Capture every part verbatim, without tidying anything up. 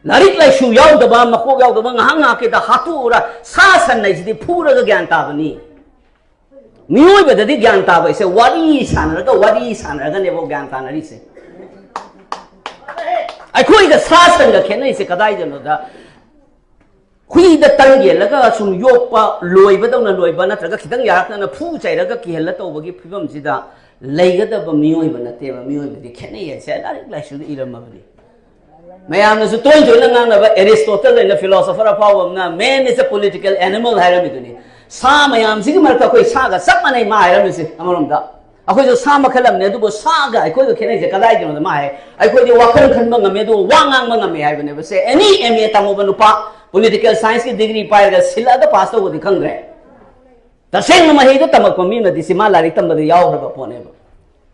ꯂꯥꯏꯔꯤꯛ ꯂꯥꯏꯁꯨ ꯌꯥꯎꯗꯕ, ꯃꯀꯣꯛ ꯌꯥꯎꯗꯕ, ꯉꯥꯏꯍꯥꯛ ꯉꯥꯏꯍꯥꯛꯀꯤꯗ ꯍꯥꯠꯇꯣꯛꯎꯔ, ꯁꯥ ꯁꯟ ꯍꯥꯏꯁꯤꯗꯤ ꯐꯨꯔꯒ ꯒ꯭ꯌꯥꯟ ꯇꯥꯕꯅꯤ꯫ ꯃꯤꯑꯣꯏꯕꯗꯗꯤ ꯒ꯭ꯌꯥꯟ ꯇꯥꯕ ꯍꯥꯏꯁꯦ ꯋꯥꯔꯤ ꯁꯥꯟꯅꯔꯒ, ꯋꯥꯔꯤ ꯁꯥꯟꯅꯔꯒꯅꯦꯕ ꯒ꯭ꯌꯥꯟ ꯇꯥꯅꯔꯤꯁꯦ꯫ ꯑꯩꯈꯣꯏꯒ ꯁꯥ ꯁꯟꯒ ꯈꯦꯠꯅꯩꯁꯦ ꯀꯗꯥꯏꯗꯅꯣꯗ, ꯍꯨꯏꯗ ꯇꯟ ꯌꯦꯜꯂꯒ ꯁꯨꯝ ꯌꯣꯛꯄ, ꯂꯣꯏꯕꯗꯧꯅ ꯂꯣꯏꯕ, ꯅꯠꯇ꯭ꯔꯒ ꯈꯤꯇꯪ ꯌꯥꯔꯛꯇꯅ ꯐꯨ ꯆꯩꯔꯒ ꯀꯤꯍꯜꯂ ꯇꯧꯕꯒꯤ ꯐꯤꯕꯝꯁꯤꯗ ꯂꯩꯒꯗꯕ ꯃꯤꯑꯣꯏꯕ ꯅꯠꯇꯦꯕ꯫ ꯃꯤꯑꯣꯏꯕꯗꯤ ꯈꯦꯠꯅꯩ ꯍꯥꯏꯁꯦ ꯂꯥꯏꯔꯤꯛ ꯂꯥꯏꯁꯨꯗ ꯏꯔꯝꯃꯕꯅꯤ꯫ ꯃꯌꯥꯝꯅꯁꯨ ꯇꯣꯏ ꯇꯣꯏꯅ ꯉꯥꯡꯅꯕ ꯑꯦꯔꯤꯁꯇꯣꯇꯜ ꯍꯥꯏꯅ philosopher ꯑꯐꯥꯎꯕ ꯑꯃꯅ "Man is a political animal" ꯍꯥꯏꯔꯝꯃꯤꯗꯨꯅꯤ꯫ ꯁꯥ ꯃꯌꯥꯝꯁꯤꯒꯤ ꯃꯔꯛꯇ ꯑꯩꯈꯣꯏ ꯁꯥꯒ ꯆꯞ ꯃꯥꯟꯅꯩ ꯃꯥ ꯍꯥꯏꯔꯝꯃꯤꯁꯦ꯫ ꯑꯃꯔꯣꯝꯗ ꯑꯩꯈꯣꯏꯁꯨ ꯁꯥ ꯃꯈꯜ ꯑꯃꯅꯤ, ꯑꯗꯨꯕꯨ ꯁꯥꯒ ꯑꯩꯈꯣꯏꯒ ꯈꯦꯠꯅꯩꯁꯦ ꯀꯗꯥꯏꯗꯅꯣꯗ ꯃꯥ ꯍꯥꯏ, "ꯑꯩꯈꯣꯏꯗꯤ ꯋꯥꯈꯜ ꯈꯟꯕ ꯉꯝꯃꯦ, ꯑꯗꯨꯒ ꯋꯥ ꯉꯥꯡꯕ ꯉꯝꯃꯦ" ꯍꯥꯏꯕꯅꯦꯕ꯫ ꯁꯦ, any M A ꯇꯝꯃꯨꯕ ꯅꯨꯄꯥ, political science ꯀꯤ degree ꯄꯥꯏꯔꯒ ꯁꯤꯜꯂꯛꯑꯒ ꯄꯥꯁ ꯇꯧꯕꯗꯤ ꯈꯪꯗ꯭ꯔꯦ꯫ ꯇꯁꯦꯡꯅ ꯃꯍꯩꯗꯣ ꯇꯝꯃꯛꯄ ꯃꯤ ꯑꯃꯗꯤ ꯁꯤ ꯃꯥ ꯂꯥꯏꯔꯤꯛ ꯇꯝꯕꯗ ꯌꯥꯎꯈ꯭ꯔꯕ ꯄꯣꯠꯅꯦꯕ꯫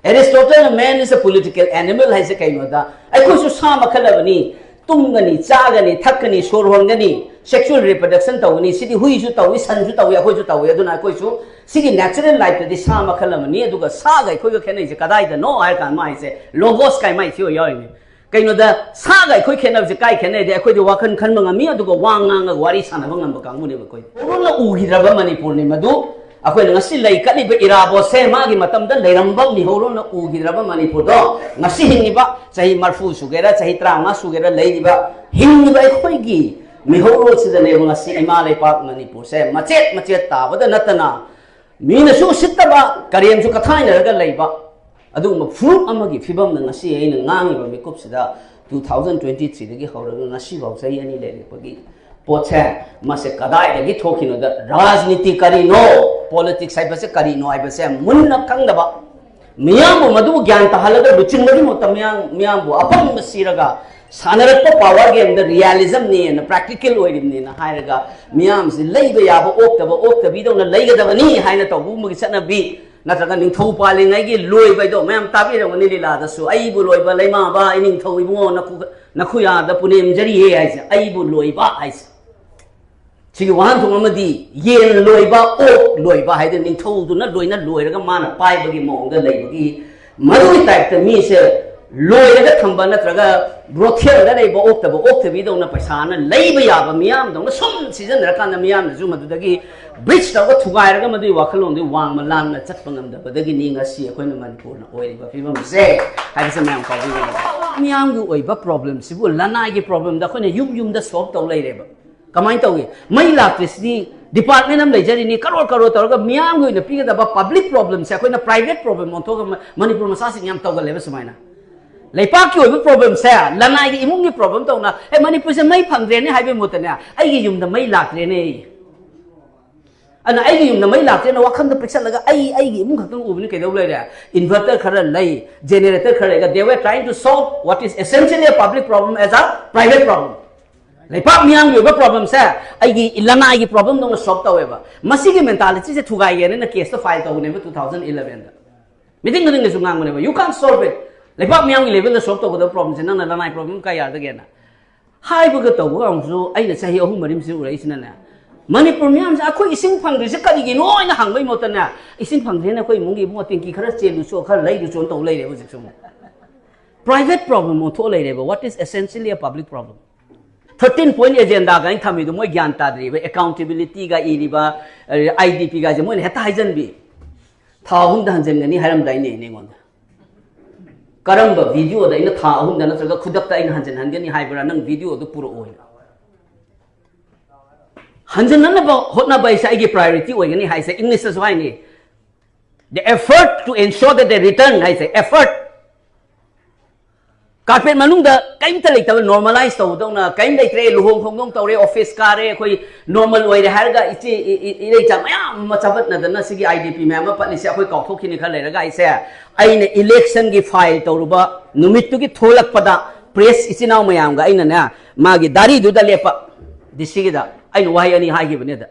ꯑꯦꯔꯤꯁꯇꯣꯇꯜꯅ "Man is a political animal" ꯍꯥꯏꯁꯦ ꯀꯩꯅꯣꯗ, ꯑꯩꯈꯣꯏꯁꯨ ꯁꯥ ꯃꯈꯜ ꯑꯃꯅꯤ, ꯇꯨꯝꯒꯅꯤ, ꯆꯥꯒꯅꯤ, ꯊꯛꯀꯅꯤ, ꯁꯣꯔ ꯍꯣꯟꯒꯅꯤ, sexual reproduction ꯇꯧꯒꯅꯤ꯫ ꯁꯤꯗꯤ ꯍꯨꯏꯁꯨ ꯇꯧꯏ, ꯁꯟꯁꯨ ꯇꯧꯏ, ꯑꯩꯈꯣꯏꯁꯨ ꯇꯧꯏ꯫ ꯑꯗꯨꯅ ꯑꯩꯈꯣꯏꯁꯨ ꯁꯤꯒꯤ natural life ꯇꯗꯤ ꯁꯥ ꯃꯈꯜ ꯑꯃꯅꯤ꯫ ꯑꯗꯨꯒ ꯁꯥꯒ ꯑꯩꯈꯣꯏꯒ ꯈꯦꯠꯅꯩꯁꯦ ꯀꯗꯥꯏꯗꯅꯣ ꯍꯥꯏꯔ ꯀꯥꯟꯗ ꯃꯥ ꯍꯥꯏꯁꯦ ꯂꯣꯒꯣꯁ ꯀꯥꯏ ꯃꯥꯏ ꯊꯤꯑꯣ ꯌꯥꯎꯔꯤꯅꯦ꯫ ꯀꯩꯅꯣꯗ ꯁꯥꯒ ꯑꯩꯈꯣꯏ ꯈꯦꯠꯅꯕꯁꯦ ꯀꯥꯏ ꯈꯦꯠꯅꯩꯗꯤ, ꯑꯩꯈꯣꯏꯗꯤ ꯋꯥꯈꯜ ꯈꯟꯕ ꯉꯝꯃꯤ, ꯑꯗꯨꯒ ꯋꯥ ꯉꯥꯡꯉꯒ ꯋꯥꯔꯤ ꯁꯥꯟꯅꯕ ꯉꯝꯕ ꯀꯥꯡꯕꯨꯅꯦꯕ ꯑꯩꯈꯣꯏ꯫ ꯃꯤꯍꯧꯔꯣꯟꯅ ꯎꯈꯤꯗ꯭ꯔꯕ ꯃꯅꯤꯄꯨꯔꯅꯤ ꯃꯗꯨ꯫ ꯑꯩꯈꯣꯏꯅ ꯉꯁꯤ ꯂꯩ ꯀꯠꯂꯤꯕ ꯏꯔꯥꯕꯣꯠꯁꯦ ꯃꯥꯒꯤ ꯃꯇꯝꯗ ꯂꯩꯔꯝꯕ ꯃꯤꯍꯧꯔꯣꯟꯅ ꯎꯈꯤꯗ꯭ꯔꯕ ꯃꯅꯤꯄꯨꯔꯗꯣ ꯉꯁꯤ ꯍꯤꯡꯉꯤꯕ ꯆꯍꯤ ꯃꯔꯐꯨ ꯁꯨꯒꯦꯔꯥ, ꯆꯍꯤ ꯇꯔꯥꯃꯉꯥ ꯁꯨꯒꯦꯔꯥ, ꯂꯩꯔꯤꯕ, ꯍꯤꯡꯉꯤꯕ ꯑꯩꯈꯣꯏꯒꯤ ꯃꯤꯍꯧꯔꯣꯜꯁꯤꯗꯅꯦꯕ ꯉꯁꯤ ꯏꯃꯥ ꯂꯩꯄꯥꯛ ꯃꯅꯤꯄꯨꯔꯁꯦ ꯃꯆꯦꯠ ꯃꯆꯦꯠ ꯇꯥꯕꯗ ꯅꯠꯇꯅ ꯃꯤꯅꯁꯨ ꯎꯁꯤꯠꯇꯕ, ꯀꯔꯦꯝꯁꯨ ꯀꯊꯥꯏꯅꯔꯒ ꯂꯩꯕ, ꯑꯗꯨꯒꯨꯝꯕ ꯐꯨꯔꯨꯞ ꯑꯃꯒꯤ ꯐꯤꯕꯝꯗ ꯉꯁꯤ ꯑꯩꯅ ꯉꯥꯡꯉꯤꯕ ꯃꯤꯀꯨꯞꯁꯤꯗ two thousand twenty three ꯗꯒꯤ ꯍꯧꯔꯒ ꯉꯁꯤꯐꯥꯎ ꯆꯍꯤ ꯑꯅꯤ ꯂꯩꯔꯛꯄꯒꯤ ꯄꯣꯠꯁꯦ, ꯃꯁꯦ ꯀꯗꯥꯏꯗꯒꯤ ꯊꯣꯛꯈꯤꯅꯣꯗ, ꯔꯥꯖꯅꯤꯇꯤ ꯀꯔꯤꯅꯣ, politics ꯍꯥꯏꯕꯁꯦ ꯀꯔꯤꯅꯣ ꯍꯥꯏꯕꯁꯦ ꯃꯨꯟꯅ ꯈꯪꯗꯕ, ꯃꯤꯌꯥꯝꯕꯨ ꯃꯗꯨꯕꯨ ꯒ꯭ꯌꯥꯟ ꯇꯥꯍꯜꯂꯒ ꯂꯨꯆꯤꯡꯕꯒꯤ ꯃꯍꯨꯠꯇ ꯃꯤꯌꯥꯝ, ꯃꯤꯌꯥꯝꯕꯨ ꯑꯄꯪꯕ ꯁꯤꯔꯒ ꯁꯥꯟꯅꯔꯛꯄ power game ꯗ realism ꯅꯦꯅ, practical ꯑꯣꯏꯔꯤꯕꯅꯦꯅ ꯍꯥꯏꯔꯒ ꯃꯤꯌꯥꯝꯁꯤ ꯂꯩꯕ ꯌꯥꯕ ꯑꯣꯛꯇꯕ, ꯑꯣꯛꯇꯕꯤꯗꯧꯅ ꯂꯩꯒꯗꯕꯅꯤ ꯍꯥꯏꯅ ꯇꯧꯕꯒꯨꯝꯕꯒꯤ ꯆꯠꯅꯕꯤ, ꯅꯠꯇ꯭ꯔꯒ ꯅꯤꯡꯊꯧ ꯄꯥꯜꯂꯤꯉꯩꯒꯤ ꯂꯣꯏꯕ ꯍꯥꯏꯗꯣ ꯃꯌꯥꯝ ꯇꯥꯕꯤꯔꯝꯒꯅꯤ ꯂꯤꯂꯥꯗꯁꯨ, "ꯑꯩꯕꯨ ꯂꯣꯏꯕ ꯂꯩꯃꯥꯕ ꯏꯅꯤꯡꯊꯧ ꯏꯕꯨꯡꯉꯣ ꯅꯈꯨ-, ꯅꯈꯨꯌꯥꯗ ꯄꯨꯅꯦꯝꯖꯔꯤꯌꯦ" ꯍꯥꯏꯁꯦ, "ꯑꯩꯕꯨ ꯂꯣꯏꯕ" ꯍꯥꯏꯁꯦ꯫ ꯁꯤꯒꯤ ꯋꯥꯍꯟꯊꯣꯛ ꯑꯃꯗꯤ ꯌꯦꯟ ꯂꯣꯏꯕ, ꯑꯣꯛ ꯂꯣꯏꯕ ꯍꯥꯏꯗꯅ ꯅꯤꯡꯊꯧꯗꯨꯅ ꯂꯣꯏꯅ ꯂꯣꯏꯔꯒ ꯃꯥꯅ ꯄꯥꯏꯕꯒꯤ ꯃꯑꯣꯡꯗ ꯂꯩꯕꯒꯤ, ꯃꯗꯨꯒꯤ type ꯇ ꯃꯤꯁꯦ ꯂꯣꯏꯔꯒ ꯊꯝꯕ ꯅꯠꯇ꯭ꯔꯒ ꯕ꯭ꯔꯣꯊꯦꯜꯗ ꯂꯩꯕ ꯑꯣꯛꯇꯕ ꯑꯣꯛꯇꯕꯤꯗꯧꯅ ꯄꯩꯁꯥꯅ ꯂꯩꯕ ꯌꯥꯕ ꯃꯤꯌꯥꯝꯗꯧꯅ ꯁꯨꯝ ꯁꯤꯖꯤꯟꯅꯔꯀꯥꯟꯗ ꯃꯤꯌꯥꯝꯅꯁꯨ ꯃꯗꯨꯗꯒꯤ ꯕ꯭ꯔꯤꯖ ꯇꯧꯔꯒ ꯊꯨꯒꯥꯏꯔꯒ ꯃꯗꯨꯒꯤ ꯋꯥꯈꯜꯂꯣꯟꯗꯨ ꯋꯥꯡꯃ ꯂꯥꯟꯅ ꯆꯠꯄ ꯉꯝꯗꯕꯗꯒꯤꯅꯤ ꯉꯁꯤ ꯑꯩꯈꯣꯏꯅ ꯃꯅꯤꯄꯨꯔꯅ ꯑꯣꯏꯔꯤꯕ ꯐꯤꯕꯝꯁꯦ ꯍꯥꯏꯕꯁꯦ ꯃꯌꯥꯝ ꯀꯥꯎꯕꯤꯒꯅꯨ꯫ ꯃꯤꯌꯥꯝꯒꯤ ꯑꯣꯏꯕ ꯄ꯭ꯔꯣꯕ꯭ꯂꯦꯝꯁꯤꯕꯨ ꯂꯅꯥꯏꯒꯤ ꯄ꯭ꯔꯣꯕ꯭ꯂꯦꯝꯗ ꯑꯩꯈꯣꯏꯅ ꯌꯨꯝ ꯌꯨꯝꯗ ꯁꯣꯜꯕ ꯇꯧ ꯂꯩꯔꯦꯕ꯫ ꯀꯃꯥꯏꯅ ꯇꯧꯏ? ꯃꯩ ꯂꯥꯛꯇ꯭ꯔꯤꯁꯤꯗꯤ ꯗꯤꯄꯥꯔꯠꯃꯦꯟ ꯑꯃ ꯂꯩꯖꯔꯤꯅꯤ, ꯀꯔꯣꯔ ꯀꯔꯣꯔ ꯇꯧꯔꯒ ꯃꯤꯌꯥꯝꯒꯤ ꯑꯣꯏꯅ ꯄꯤꯒꯗꯕ ꯄꯕ꯭ꯂꯤꯛ ꯄ꯭ꯔꯣꯕ꯭ꯂꯦꯝꯁꯦ ꯑꯩꯈꯣꯏꯅ ꯄ꯭ꯔꯥꯏꯚꯦꯠ ꯄ꯭ꯔꯣꯕ꯭ꯂꯦꯝ ꯑꯣꯟꯊꯣꯛꯑꯒ ꯃ- ꯃꯅꯤꯄꯨꯔ ꯃꯆꯥꯁꯤꯡ ꯌꯥꯝ ꯇꯧꯒꯜꯂꯦꯕ ꯁꯨꯃꯥꯏꯅ꯫ ꯂꯩꯄꯥꯛꯀꯤ ꯑꯣꯏꯕ ꯄ꯭ꯔꯣꯕ꯭ꯂꯦꯝꯁꯦ ꯂꯅꯥꯏꯒꯤ ꯏꯃꯨꯡꯒꯤ ꯄ꯭ꯔꯣꯕ꯭ꯂꯦꯝ ꯇꯧꯅ, "ꯑꯦ, ꯃꯅꯤꯄꯨꯔꯁꯦ ꯃꯩ ꯐꯪꯗ꯭ꯔꯦꯅꯦ" ꯍꯥꯏꯕꯒꯤ ꯃꯍꯨꯠꯇꯅꯦ, "ꯑꯩꯒꯤ ꯌꯨꯝꯗ ꯃꯩ ꯂꯥꯛꯇ꯭ꯔꯦꯅꯦ, ꯑꯗꯨꯅ ꯑꯩꯒꯤ ꯌꯨꯝꯗ ꯃꯩ ꯂꯥꯛꯇ꯭ꯔꯦꯅ" ꯋꯥꯈꯜꯗ ꯄꯤꯛꯁꯜꯂꯒ ꯑꯩ ꯑꯩꯒꯤ ꯏꯃꯨꯡ ꯈꯛꯇꯪ ꯎꯕꯅꯤ ꯀꯩꯗꯧ ꯂꯩꯔꯦ? ꯏꯟꯚꯔꯇꯔ ꯈꯔ ꯂꯩ, ꯖꯦꯅꯦꯔꯦꯇꯔ ꯈꯔ ꯂꯩꯒ, they were trying to solve what is essentially a public problem as a private problem. ꯂꯩꯄꯥꯛ ꯃꯤꯌꯥꯝꯒꯤ ꯑꯣꯏꯕ ꯄ꯭ꯔꯣꯕ꯭ꯂꯦꯝꯁꯦ ꯑꯩꯒꯤ ꯂꯅꯥꯏꯒꯤ ꯄ꯭ꯔꯣꯕ꯭ꯂꯦꯝꯗꯧꯅ ꯁꯣꯜꯕ ꯇꯧꯋꯦꯕ꯫ ꯃꯁꯤꯒꯤ ꯃꯦꯟꯇꯥꯂꯤꯇꯤꯁꯦ ꯊꯨꯒꯥꯏꯒꯦꯅ ꯀꯦꯁꯇ ꯐꯥꯏꯜ ꯇꯧꯕꯅꯦꯕ ꯇꯨ ꯊꯥꯎꯖꯟ ꯏꯂꯚꯦꯟꯗ꯫ ꯃꯤꯇꯤꯡ ꯈꯨꯗꯤꯡꯗꯁꯨ ꯉꯥꯡꯕꯅꯦꯕ, "You can't solve it." ꯂꯩꯄꯥꯛ ꯃꯤꯌꯥꯝꯒꯤ ꯂꯦꯚꯦꯜꯗ ꯁꯣꯜꯕ ꯇꯧꯒꯗꯕ ꯄ꯭ꯔꯣꯕ꯭ꯂꯦꯝꯁꯦ ꯅꯪꯅ ꯂꯅꯥꯏ ꯄ꯭ꯔꯣꯕ꯭ꯂꯦꯝ ꯀꯌꯥꯗꯒꯦꯅ ꯍꯥꯏꯕꯒ ꯇꯧꯕꯒ ꯑꯃꯨꯛꯁꯨ ꯑꯩꯅ ꯆꯍꯤ ꯑꯍꯨꯝ ꯃꯔꯤꯁꯤ ꯎꯔꯛꯏꯁꯤꯅꯅꯦ, ꯃꯅꯤꯄꯨꯔ ꯃꯤꯌꯥꯝꯁꯦ ꯑꯩꯈꯣꯏ ꯏꯁꯤꯡ ꯐꯪꯗ꯭ꯔꯤꯁꯦ ꯀꯔꯤꯒꯤꯅꯣ ꯍꯥꯏꯅ ꯍꯪꯕꯒꯤ ꯃꯍꯨꯠꯇꯅꯦ, "ꯏꯁꯤꯡ ꯐꯪꯗ꯭ꯔꯦꯅ ꯑꯩꯈꯣꯏ ꯏꯃꯨꯡꯒꯤ ꯏꯕꯨꯡꯉꯣ ꯇꯦꯡꯀꯤ ꯈꯔ ꯆꯦꯜꯂꯨꯆꯣ, ꯈꯔ ꯂꯩꯔꯨꯆꯣꯅ" ꯇꯧ ꯂꯩꯔꯦ ꯍꯧꯖꯤꯛꯁꯨ ꯑꯃꯨꯛ꯫ ꯄ꯭ꯔꯥꯏꯚꯦꯠ ꯄ꯭ꯔꯣꯕ꯭ꯂꯦꯝ ꯑꯣꯟꯊꯣꯛꯑ ꯂꯩꯔꯦꯕ, what is essentially a public problem. Thirteen point ꯑꯦꯖꯦꯟꯗꯥꯒ ꯑꯩꯅ ꯊꯝꯃꯤꯗꯣ ꯃꯣꯏ ꯒ꯭ꯌꯥꯟ ꯇꯥꯗ꯭ꯔꯤꯕ, ꯑꯦꯀꯥꯎꯟꯇꯦꯕꯤꯂꯤꯇꯤꯒ ꯏꯔꯤꯕ, ꯑꯥꯏ ꯗꯤ ꯄꯤꯒꯁꯦ ꯃꯣꯏꯅ ꯍꯦꯛꯇ ꯍꯥꯏꯖꯟꯕꯤ꯫ ꯊꯥ ꯑꯍꯨꯝꯗ ꯍꯟꯖꯟꯒꯅꯤ ꯍꯥꯏꯔꯝꯗꯥꯏꯅꯦ ꯑꯩꯉꯣꯟꯗ꯫ ꯀꯔꯝꯕ ꯚꯤꯗꯤꯑꯣꯗ ꯑꯩꯅ ꯊꯥ ꯑꯍꯨꯝꯗ ꯅꯠꯇ꯭ꯔꯒ ꯈꯨꯗꯛꯇ ꯑꯩꯅ ꯍꯟꯖꯟꯍꯟꯒꯅꯤ ꯍꯥꯏꯕ꯭ꯔꯥ? ꯅꯪ ꯚꯤꯗꯤꯑꯣꯗꯨ ꯄꯨꯔꯛꯑꯣ ꯍꯥꯏꯅ꯫ ꯍꯟꯖꯟꯅꯅꯕ ꯍꯣꯠꯅꯕ ꯍꯥꯏꯁꯦ ꯑꯩꯒꯤ ꯄ꯭ꯔꯥꯏꯌꯣꯔꯤꯇꯤ ꯑꯣꯏꯒꯅꯤ ꯍꯥꯏꯁꯦ ꯏꯪꯂꯤꯁꯇꯁꯨ ꯍꯥꯏꯅꯤ, "The effort to ensure that they return" ꯍꯥꯏꯁꯦ, effort꯫ ꯀꯥꯔꯄꯦꯠ ꯃꯅꯨꯡꯗ ꯀꯔꯤꯝꯇ ꯂꯩꯇꯕ, ꯅꯣꯔꯃꯦꯂꯥꯏꯁ ꯇꯧꯕꯗꯧꯅ ꯀꯔꯤꯝ ꯂꯩꯇ꯭ꯔꯦ, ꯂꯨꯍꯣꯡ ꯈꯣꯡꯗꯣꯡ ꯇꯧꯔꯦ, ꯑꯣꯐꯤꯁ ꯀꯥꯔꯦ, ꯑꯩꯈꯣꯏ ꯅꯣꯔꯃꯦꯜ ꯑꯣꯏꯔꯦ ꯍꯥꯏꯔꯒ ꯏꯆꯦ ꯏ- ꯏ- ꯏꯔꯩꯆꯥ ꯃꯌꯥꯝ ꯑꯃ ꯆꯥꯕꯠꯅꯗꯅ ꯁꯤꯒꯤ ꯑꯥꯏ ꯗꯤ ꯄꯤ ꯃꯌꯥꯝ ꯑꯃ ꯄꯠꯂꯤꯁꯦ ꯑꯩꯈꯣꯏ ꯀꯥꯎꯊꯣꯛꯈꯤꯅꯤ ꯈꯔ ꯂꯩꯔꯒ꯫ ꯑꯩꯁꯦ, ꯑꯩꯅ ꯏꯂꯦꯛꯁꯟꯒꯤ ꯐꯥꯏꯜ ꯇꯧꯔꯨꯕ ꯅꯨꯃꯤꯠꯇꯨꯒꯤ ꯊꯣꯛꯂꯛꯄꯗ ꯄ꯭ꯔꯦꯁ ꯏꯆꯤꯟ ꯏꯅꯥꯎ ꯃꯌꯥꯝꯒ ꯑꯩꯅꯅꯦ ꯃꯥꯒꯤ ꯗꯥꯔꯤꯗꯨꯗ ꯂꯦꯞꯄ, ꯗꯤ ꯁꯤꯒꯤꯗ ꯑꯩꯅ ꯋꯥꯍꯩ ꯑꯅꯤ ꯍꯥꯏꯈꯤꯕꯅꯤꯗ꯫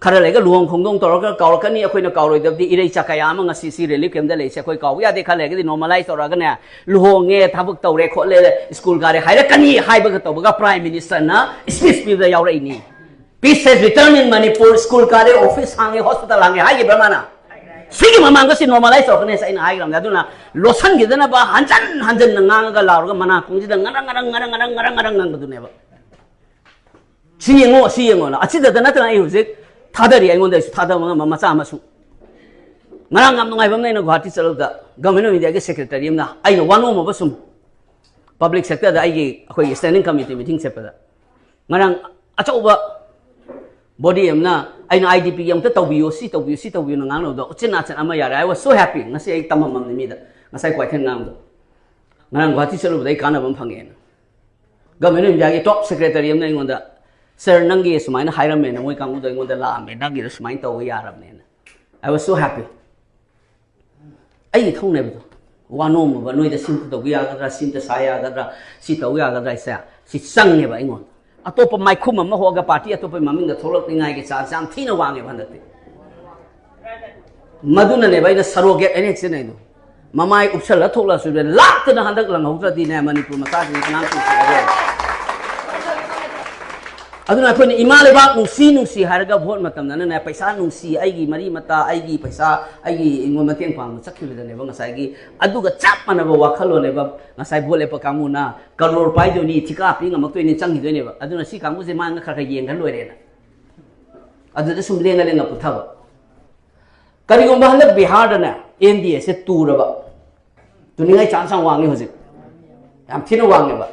ꯈꯔ ꯂꯩꯒ ꯂꯨꯍꯣꯡ ꯈꯣꯡꯗꯣꯡ ꯇꯧꯔꯒ ꯀꯥꯎꯔꯛꯀꯅꯤ, ꯑꯩꯈꯣꯏꯅ ꯀꯥꯎꯔꯣꯏꯗꯕꯗꯤ ꯏꯔꯩꯆꯥ ꯀꯌꯥ ꯑꯃ ꯉꯁꯤ ꯁꯤ ꯔꯤꯂꯤꯐ ꯀꯦꯝꯗ ꯂꯩꯁꯦ ꯑꯩꯈꯣꯏ ꯀꯥꯎꯕ ꯌꯥꯗꯦ꯫ ꯈꯔ ꯂꯩꯔꯒꯗꯤ ꯅꯣꯔꯃꯦꯂꯥꯏꯁ ꯇꯧꯔꯛꯑꯒꯅꯦ, "ꯂꯨꯍꯣꯡꯉꯦ, ꯊꯕꯛ ꯇꯧꯔꯦ ꯈꯣꯠꯂꯦ, ꯁ꯭ꯀꯨꯜ ꯀꯥꯔꯦ" ꯍꯥꯏꯔꯛꯀꯅꯤ ꯍꯥꯏꯕꯒ ꯇꯧꯕꯒ ꯄ꯭ꯔꯥꯏꯝ ꯃꯤꯅꯤꯁꯇꯔꯅ ꯁ꯭ꯄꯤꯆ ꯄꯤꯕꯗ ꯌꯥꯎꯔꯛꯏꯅꯤ꯫ "Peace has returned in Manipur, school ꯀꯥꯔꯦ, ꯑꯣꯐꯤꯁ ꯍꯥꯡꯉꯦ, ꯍꯣꯁꯄꯤꯇꯥꯜ ꯍꯥꯡꯉꯦ" ꯍꯥꯏꯈꯤꯕ꯭ꯔꯥ ꯃꯥꯅ? ꯁꯤꯒꯤ ꯃꯃꯥꯡꯗ ꯁꯤ normalize ꯇꯧꯔꯛꯀꯅꯤ ꯍꯥꯏꯁꯦ ꯑꯩꯅ ꯍꯥꯏꯈ꯭ꯔꯕꯅꯦ꯫ ꯑꯗꯨꯅ ꯂꯣꯠꯁꯤꯟꯈꯤꯗꯅꯕ ꯍꯟꯖꯟ ꯍꯟꯖꯟꯅ ꯉꯥꯡꯉꯒ ꯂꯥꯎꯔꯒ ꯃꯅꯥ ꯈꯣꯡꯁꯤꯗ ꯉꯔꯪ ꯉꯔꯪ ꯉꯔꯪ ꯉꯔꯪ ꯉꯔꯪ ꯉꯔꯪ ꯉꯪꯕꯗꯨꯅꯦꯕ꯫ "ꯁꯤ ꯌꯦꯡꯉꯣ, ꯁꯤ ꯌꯦꯡꯉꯣꯅ", ꯑꯁꯤꯗꯇ ꯅꯠꯇꯅ ꯑꯩ ꯍꯧꯖꯤꯛ ꯊꯥꯗꯔꯤ, ꯑꯩꯉꯣꯟꯗ ꯑꯩꯁꯨ ꯊꯥꯗꯕ ꯉꯝꯕ ꯃꯆꯥ ꯑꯃꯁꯨ꯫ ꯉꯔꯥꯡ ꯌꯥꯝ ꯅꯨꯡꯉꯥꯏꯕ ꯑꯃꯅ ꯑꯩꯅ ꯒꯨꯍꯥꯇꯤ ꯆꯠꯂꯨꯕꯗ Government of Indiaꯒꯤ secretary ꯑꯃꯅ ꯑꯩꯅ ꯋꯥ ꯅꯣꯝꯃꯕ ꯁꯨꯝ public sectorꯗ ꯑꯩꯒꯤ, ꯑꯩꯈꯣꯏꯒꯤ standing committee meeting ꯆꯠꯄꯗ ꯉꯔꯥꯡ ꯑꯆꯧꯕ body ꯑꯃꯅ ꯑꯩꯅ IDPꯒꯤ ꯑꯝꯇ ꯇꯧꯕꯤꯌꯨ, ꯁꯤ ꯇꯧꯕꯤꯌꯨ, ꯁꯤ ꯇꯧꯕꯤꯌꯨꯅ ꯉꯥꯡꯅꯕꯗꯣ ꯎꯆꯤꯟ ꯅꯥꯆꯤꯟ ꯑꯃ ꯌꯥꯔꯦ꯫ I was so happy꯫ ꯉꯁꯤ ꯑꯩ ꯇꯝꯃꯝꯃꯝꯅꯤ ꯃꯤꯗ꯫ ꯉꯁꯥꯏ ꯀ꯭ꯋꯥꯏꯊꯦꯜ ꯉꯥꯡꯕꯗꯣ꯫ ꯉꯔꯥꯡ ꯒꯨꯍꯥꯇꯤ ꯆꯠꯂꯨꯕꯗ ꯑꯩ ꯀꯥꯟꯅꯕ ꯑꯃ ꯐꯪꯉꯦꯅ꯫ Government of Indiaꯒꯤ top secretary ꯑꯃꯅ ꯑꯩꯉꯣꯟꯗ, "Sir, ꯅꯪꯒꯤ ꯁꯨꯃꯥꯏꯅ ꯍꯥꯏꯔꯝꯃꯦꯅ ꯃꯣꯏ ꯀꯥꯡꯕꯨꯗꯣ ꯑꯩꯉꯣꯟꯗ ꯂꯥꯛꯑꯝꯃꯦ, ꯅꯪꯒꯤꯗꯣ ꯁꯨꯃꯥꯏꯅ ꯇꯧꯕ ꯌꯥꯔꯕꯅꯦꯅ"꯫ I was so happy꯫ ꯑꯩꯒꯤ ꯊꯧꯅꯦꯕꯗꯣ꯫ ꯋꯥ ꯅꯣꯝꯃꯕ, "ꯅꯣꯏꯗ ꯁꯤ ꯑꯝꯇ ꯇꯧꯕ ꯌꯥꯒꯗ꯭ꯔꯥ, ꯁꯤ ꯑꯝꯇ ꯁꯥ ꯌꯥꯒꯗ꯭ꯔꯥ, ꯁꯤ ꯇꯧ ꯌꯥꯒꯗ꯭ꯔꯥ" ꯍꯥꯏꯁꯦ, ꯁꯤ ꯆꯪꯉꯦꯕ ꯑꯩꯉꯣꯟꯗ꯫ ꯑꯇꯣꯞꯄ ꯃꯥꯏꯈꯨꯝ ꯑꯃ ꯍꯣꯛꯑꯒ party ꯑꯇꯣꯞꯄꯒꯤ ꯃꯃꯤꯡꯗ ꯊꯣꯛꯂꯛꯅꯤꯉꯥꯏꯒꯤ chance ꯌꯥꯝ ꯊꯤꯅ ꯋꯥꯡꯉꯦꯕ ꯍꯟꯗꯛꯇꯤ꯫ ꯃꯗꯨꯅꯅꯦꯕ ꯑꯩꯅ surrogate ꯑꯅ ꯍꯦꯛ ꯁꯤꯖꯤꯟꯅꯩꯗꯣ꯫ ꯃꯃꯥꯏ ꯎꯞꯁꯜꯂ ꯊꯣꯛꯂꯛꯑꯁꯨ ꯂꯥꯛꯇꯅ ꯍꯟꯗꯛ ꯂꯪꯍꯧꯗ꯭ꯔꯗꯤꯅꯦ, ꯃꯅꯤꯄꯨꯔ ꯃꯆꯥꯁꯤꯡꯁꯤ ꯀꯅꯥꯝ ꯆꯤꯡꯊꯣꯛꯑꯔꯣꯏ꯫ ꯑꯗꯨꯅ ꯑꯩꯈꯣꯏꯅ ꯏꯃꯥ ꯂꯩꯕꯥꯛ ꯅꯨꯡꯁꯤ ꯅꯨꯡꯁꯤ ꯍꯥꯏꯔꯒ vote ꯃꯇꯝꯗꯅꯅꯦ, ꯄꯩꯁꯥ ꯅꯨꯡꯁꯤ, ꯑꯩꯒꯤ ꯃꯔꯤ ꯃꯇꯥ, ꯑꯩꯒꯤ ꯄꯩꯁꯥ, ꯑꯩꯒꯤ ꯑꯩꯉꯣꯟ ꯃꯇꯦꯡ ꯄꯥꯡꯕ ꯆꯠꯈꯤꯕꯗꯅꯦꯕ ꯉꯁꯥꯏꯒꯤ ꯑꯗꯨꯒ ꯆꯞ ꯃꯥꯟꯅꯕ ꯋꯥꯈꯜꯂꯣꯟꯅꯦꯕ ꯉꯁꯥꯏ vote ꯂꯦꯞꯄ ꯀꯥꯡꯕꯨꯅ꯫ "ꯀꯔꯣꯔ ꯄꯥꯏꯗꯣꯏꯅꯤ, ꯊꯤꯀꯥ ꯄꯤ ꯉꯝꯃꯛꯇꯣꯏꯅꯤ", ꯆꯪꯈꯤꯗꯣꯏꯅꯦꯕ꯫ ꯑꯗꯨꯅ ꯁꯤ ꯀꯥꯡꯕꯨꯁꯦ ꯃꯥꯅ ꯈꯔ ꯈꯔ ꯌꯦꯡꯈ꯭ꯔ ꯂꯣꯏꯔꯦꯅ꯫ ꯑꯗꯨꯗ ꯁꯨꯝ ꯂꯦꯡꯉ ꯂꯦꯡꯉ ꯄꯨꯊꯕ꯫ ꯀꯔꯤꯒꯨꯝꯕ ꯍꯟꯗꯛ ꯕꯤꯍꯥꯔꯗꯅꯦ, NDAꯁꯦ ꯇꯨꯔꯕ, ꯇꯨꯅꯤꯡꯉꯥꯏ chance ꯌꯥꯝ ꯋꯥꯡꯉꯤ ꯍꯧꯖꯤꯛ, ꯌꯥꯝ ꯊꯤꯅ ꯋꯥꯡꯉꯦꯕ꯫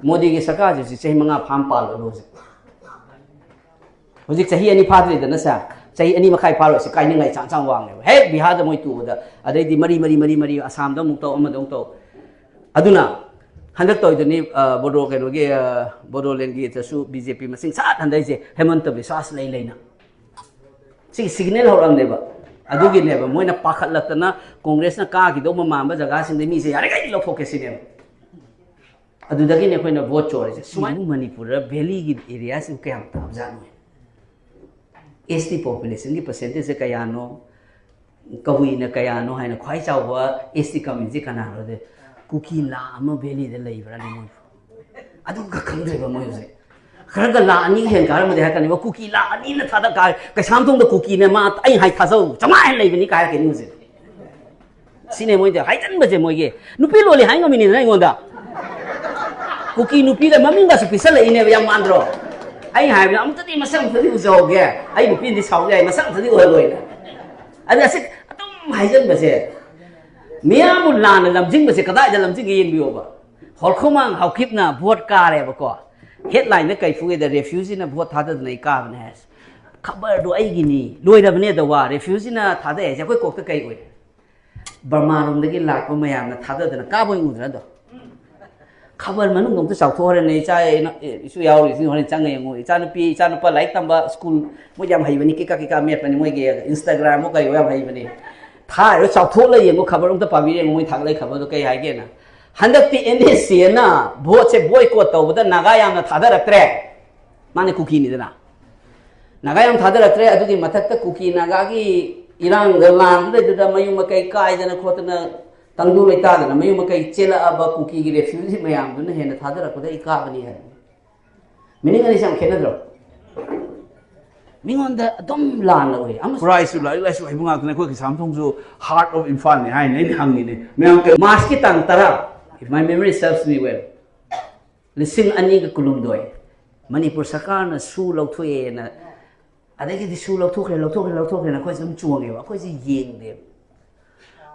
ꯃꯣꯗꯤꯒꯤ ꯁꯔꯀꯥꯔꯁꯦ ꯍꯧꯖꯤꯛ ꯆꯍꯤ ꯃꯉꯥ ꯐꯥꯝ ꯄꯥꯜꯂꯕ ꯍꯧꯖꯤꯛ꯫ ꯍꯧꯖꯤꯛ ꯆꯍꯤ ꯑꯅꯤ ꯐꯥꯗ꯭ꯔꯤꯗꯅ ꯁꯦ, ꯆꯍꯤ ꯑꯅꯤ ꯃꯈꯥꯏ ꯐꯥꯔꯣꯏꯁꯦ, ꯀꯥꯏꯅꯤꯡꯉꯥꯏ chance ꯌꯥꯝ ꯋꯥꯡꯉꯦꯕ꯫ ꯍꯦꯛ ꯕꯤꯍꯥꯔꯗ ꯃꯣꯏ ꯇꯨꯕꯗ, ꯑꯗꯩꯗꯤ ꯃꯔꯤ, ꯃꯔꯤ, ꯃꯔꯤ, ꯃꯔꯤ, ꯑꯁꯥꯝꯗ ꯑꯃꯨꯛ ꯇꯧ, ꯑꯃꯗ ꯑꯃꯨꯛ ꯇꯧ꯫ ꯑꯗꯨꯅ ꯍꯟꯗꯛ ꯇꯧꯔꯤꯗꯨꯅꯤ, ꯑ, ꯕꯣꯗꯣ, ꯀꯩꯅꯣꯒꯤ, ꯑ, ꯕꯣꯗꯣꯂꯦꯟꯒꯤꯗꯁꯨ BJP ꯃꯁꯤꯡ ꯁꯥꯠ ꯍꯟꯊꯩꯁꯦ, ꯍꯦꯃꯟꯇ ꯕꯤꯁ꯭ꯋꯥꯁ ꯂꯩ ꯂꯩꯅ꯫ ꯁꯤꯒꯤ signal ꯍꯧꯔꯛꯑꯕꯅꯦꯕ꯫ ꯑꯗꯨꯒꯤꯅꯦꯕ ꯃꯣꯏꯅ ꯄꯥꯈꯠꯂꯛꯇꯅ ꯀꯣꯡꯒ꯭ꯔꯦꯁꯅ ꯀꯥꯈꯤꯗꯧꯕ ꯃꯥꯟꯕ ꯖꯒꯥꯁꯤꯡꯗꯩ ꯃꯤꯁꯦ ꯌꯥꯔꯤꯈꯩ ꯂꯧꯊꯣꯛꯀꯦ ꯁꯤꯅꯦꯕ꯫ ꯑꯗꯨꯗꯒꯤꯅꯦ ꯑꯩꯈꯣꯏꯅ vote ꯆꯣꯔꯤꯁꯦ꯫ ꯁꯨꯃꯥꯏꯅ ꯃꯅꯤꯄꯨꯔꯗ valleyꯒꯤ areaꯁꯤꯕꯨ ꯀꯌꯥꯝ ꯇꯥꯕꯖꯥꯠꯅꯣ? ST populationꯒꯤ percentageꯁꯦ ꯀꯌꯥꯅꯣ? ꯀꯕꯨꯏꯅ ꯀꯌꯥꯅꯣ ꯍꯥꯏꯅ ꯈ꯭ꯋꯥꯏ ꯆꯥꯎꯕ ST communityꯁꯦ ꯀꯅꯥꯅꯣꯗꯤ ꯀꯨꯀꯤ ꯂꯥꯈ ꯑꯃ valleyꯗ ꯂꯩꯕ꯭ꯔꯥꯅꯦ ꯃꯣꯏꯕꯨ? ꯑꯗꯨꯒ ꯈꯪꯗ꯭ꯔꯤꯕ ꯃꯣꯏ ꯍꯧꯖꯤꯛ꯫ ꯈꯔꯒ ꯂꯥꯛ ꯑꯅꯤ ꯍꯦꯟ ꯀꯥꯔꯝꯃꯗꯤ ꯍꯥꯏꯔꯛꯀꯅꯦꯕ, "ꯀꯨꯀꯤ ꯂꯥꯛ ꯑꯅꯤꯅ ꯊꯥꯗ ꯀꯥꯔꯦ, ꯀꯩꯁꯥꯝꯊꯣꯡꯗ ꯀꯨꯀꯤꯅꯦ ꯃꯥ, ꯑꯩ ꯍꯥꯏ ꯊꯥꯖꯧ, ꯆꯥꯝꯃꯉꯥ ꯍꯦꯟꯅ ꯂꯩꯕꯅꯤ" ꯀꯥꯏ ꯍꯥꯏꯔꯛꯀꯅꯤ ꯍꯧꯖꯤꯛ꯫ ꯁꯤꯅꯦ ꯃꯣꯏꯗꯤ ꯍꯥꯏꯖꯟꯕꯁꯦ ꯃꯣꯏꯒꯤ꯫ ꯅꯨꯄꯤ ꯂꯣꯜꯂꯤ ꯍꯥꯏ ꯉꯝꯃꯤꯅꯤꯗꯅ ꯑꯩꯉꯣꯟꯗ꯫ ꯀꯨꯀꯤ ꯅꯨꯄꯤꯗ ꯃꯃꯤꯡꯒꯁꯨ ꯄꯤꯁꯜꯂꯛꯏꯅꯦꯕ, ꯌꯥꯝ ꯃꯥꯟꯗ꯭ꯔꯣ? ꯑꯩꯅ ꯍꯥꯏꯕꯅꯤ, "ꯑꯃꯨꯛꯇꯗꯤ ꯃꯁꯛ ꯑꯃꯨꯛꯇꯗꯤ ꯎꯖꯍꯧꯒꯦ, ꯑꯩ ꯅꯨꯄꯤꯅꯗꯤ ꯁꯥꯎ ꯌꯥꯏ, ꯃꯁꯛ ꯑꯃꯨꯛꯇꯗꯤ ꯎꯍꯜꯂꯣꯏꯅ"꯫ ꯑꯗ ꯑꯁꯤ ꯑꯗꯨꯝ ꯍꯥꯏꯖꯟꯕꯁꯦ, ꯃꯤꯌꯥꯝꯕꯨ ꯂꯥꯟꯅ ꯂꯝꯖꯤꯡꯕꯁꯦ ꯀꯗꯥꯏꯗ ꯂꯝꯖꯤꯡꯒꯦ ꯌꯦꯡꯕꯤꯌꯣꯕ꯫ ꯍꯣꯔꯈꯣꯃꯥꯡ ꯍꯥꯎꯀꯤꯞꯅ ꯚꯣꯠ ꯀꯥꯔꯦꯕꯀꯣ, ꯍꯦꯗꯂꯥꯏꯟꯗ ꯀꯩ ꯐꯨꯒꯦꯗ, "ꯔꯦꯐ꯭ꯌꯨꯖꯤꯅ ꯚꯣꯠ ꯊꯥꯗꯗꯅ ꯑꯩ ꯀꯥꯕꯅꯦ" ꯍꯥꯏꯔꯁꯨ, ꯈꯕꯔꯗꯣ ꯑꯩꯒꯤꯅꯤ, ꯂꯣꯏꯔꯕꯅꯦ꯫ ꯑꯗ ꯋꯥ ꯔꯦꯐ꯭ꯌꯨꯖꯤꯅ ꯊꯥꯗꯩ ꯍꯥꯏꯁꯦ ꯑꯩꯈꯣꯏ ꯀꯣꯛꯇ ꯀꯩ ꯑꯣꯏ? ꯕꯔꯃꯥꯔꯣꯝꯗꯒꯤ ꯂꯥꯛꯄ ꯃꯌꯥꯝꯅ ꯊꯥꯗꯗꯅ ꯀꯥꯕ ꯑꯣꯏꯅ ꯎꯗ꯭ꯔꯥ ꯑꯗꯣ? ꯈꯕꯔ ꯃꯅꯨꯡꯗ ꯑꯝꯇ ꯆꯥꯎꯊꯣꯛꯍꯣꯔꯦꯅꯦ, ꯏꯆꯥ, ꯏꯅ-, ꯑꯦ, ꯏꯁꯨ ꯌꯥꯎꯔꯤꯁꯤꯡ ꯍꯣꯔꯦꯟ ꯆꯪꯉ ꯌꯦꯡꯉꯨ꯫ ꯏꯆꯥꯅꯨꯄꯤ, ꯏꯆꯥꯅꯨꯄꯥ ꯂꯥꯏꯔꯤꯛ ꯇꯝꯕ ꯁ꯭ꯀꯨꯜ, ꯃꯣꯏꯗꯤ ꯌꯥꯝ ꯍꯩꯕꯅꯤ, ꯀꯤꯀꯥ ꯀꯤꯀꯥ ꯃꯦꯠꯄꯅꯤ, ꯃꯣꯏꯒꯤ ꯏꯟꯁꯇꯥꯒ꯭ꯔꯥꯝ ꯑꯃ ꯀꯩ ꯌꯥꯝ ꯍꯩꯕꯅꯤ꯫ ꯊꯥꯔꯤꯕ ꯆꯥꯎꯊꯣꯛꯂ ꯌꯦꯡꯉꯨ, ꯈꯕꯔ ꯑꯝꯇ ꯄꯥꯕꯤꯔ ꯌꯦꯡꯉꯨ, ꯃꯣꯏ ꯊꯥꯒꯠꯂꯛꯏ ꯈꯕꯔꯗꯣ ꯀꯩ ꯍꯥꯏꯒꯦꯅ꯫ ꯍꯟꯗꯛꯇꯤ ꯑꯦꯟ ꯑꯦꯁ ꯁꯤ ꯑꯦꯅ ꯚꯣꯠꯁꯦ ꯕꯣꯏꯀꯣꯠ ꯇꯧꯕꯗ ꯅꯥꯒꯥ ꯌꯥꯝꯅ ꯊꯥꯗꯔꯛꯇ꯭ꯔꯦ꯫ ꯃꯥꯅꯦ, ꯀꯨꯀꯤꯅꯤꯗꯅ꯫ ꯅꯥꯒꯥ ꯌꯥꯝ ꯊꯥꯗꯔꯛꯇ꯭ꯔꯦ꯫ ꯑꯗꯨꯒꯤ ꯃꯊꯛꯇ ꯀꯨꯀꯤ ꯅꯥꯒꯥꯒꯤ ꯏꯔꯥꯡꯗ, ꯂꯥꯟꯗꯨꯗꯩꯗꯨꯗ ꯃꯌꯨꯝ ꯃꯀꯩ ꯀꯥꯏꯗꯅ ꯈꯣꯠꯇꯅ, ꯇꯪꯗꯨ ꯂꯩꯇꯥꯗꯅ ꯃꯌꯨꯝ ꯃꯀꯩ ꯆꯦꯜꯂꯛꯑꯕ ꯀꯨꯀꯤꯒꯤ ꯔꯦꯐ꯭ꯌꯨꯖꯤ ꯃꯌꯥꯝꯗꯨꯅ ꯍꯦꯟꯅ ꯊꯥꯗꯔꯛꯄꯗ ꯑꯩ ꯀꯥꯕꯅꯤ ꯍꯥꯏꯕꯅꯤ꯫ ꯃꯤꯅꯤꯡ ꯑꯅꯤꯁꯦ ꯌꯥꯝ ꯈꯦꯠꯅꯗ꯭ꯔꯣ? ꯃꯤꯉꯣꯟꯗ ꯑꯗꯨꯝ ꯂꯥꯟꯅ ꯎꯏ꯫ ꯑꯃ ꯄꯨꯔꯥꯏꯁꯨ ꯂꯥꯏꯔꯤꯛ ꯂꯥꯏꯁꯨ ꯍꯩꯕ ꯉꯥꯛꯇꯅꯤ꯫ ꯑꯩꯈꯣꯏ ꯀꯩꯁꯥꯝꯊꯣꯡꯁꯨ heart of ꯏꯝꯐꯥꯜꯅꯤ ꯍꯥꯏꯅ ꯑꯩꯅ ꯍꯪꯉꯤꯅꯦ꯫ ꯃꯌꯥꯝ ꯀꯩ-, ꯃꯥꯔꯆꯀꯤ ꯇꯥꯡ ꯇꯔꯥ, if my memory serves me well, ꯂꯤꯁꯤꯡ ꯑꯅꯤꯒ ꯀꯨꯟꯍꯨꯝꯗꯣꯏ, ꯃꯅꯤꯄꯨꯔ ꯁꯔꯀꯥꯔꯅ ꯁꯨ ꯂꯧꯊꯣꯛꯑꯦꯅ, ꯑꯗꯒꯤꯗꯤ ꯁꯨ ꯂꯧꯊꯣꯛꯈ꯭ꯔꯦ, ꯂꯧꯊꯣꯛꯈ꯭ꯔꯦ, ꯂꯧꯊꯣꯛꯈ꯭ꯔꯦꯅ ꯑꯩꯈꯣꯏꯁꯦ ꯑꯗꯨꯝ ꯆꯣꯡꯉꯦꯕ, ꯑꯩꯈꯣꯏꯁꯦ ꯌꯦꯡꯗꯦꯕ꯫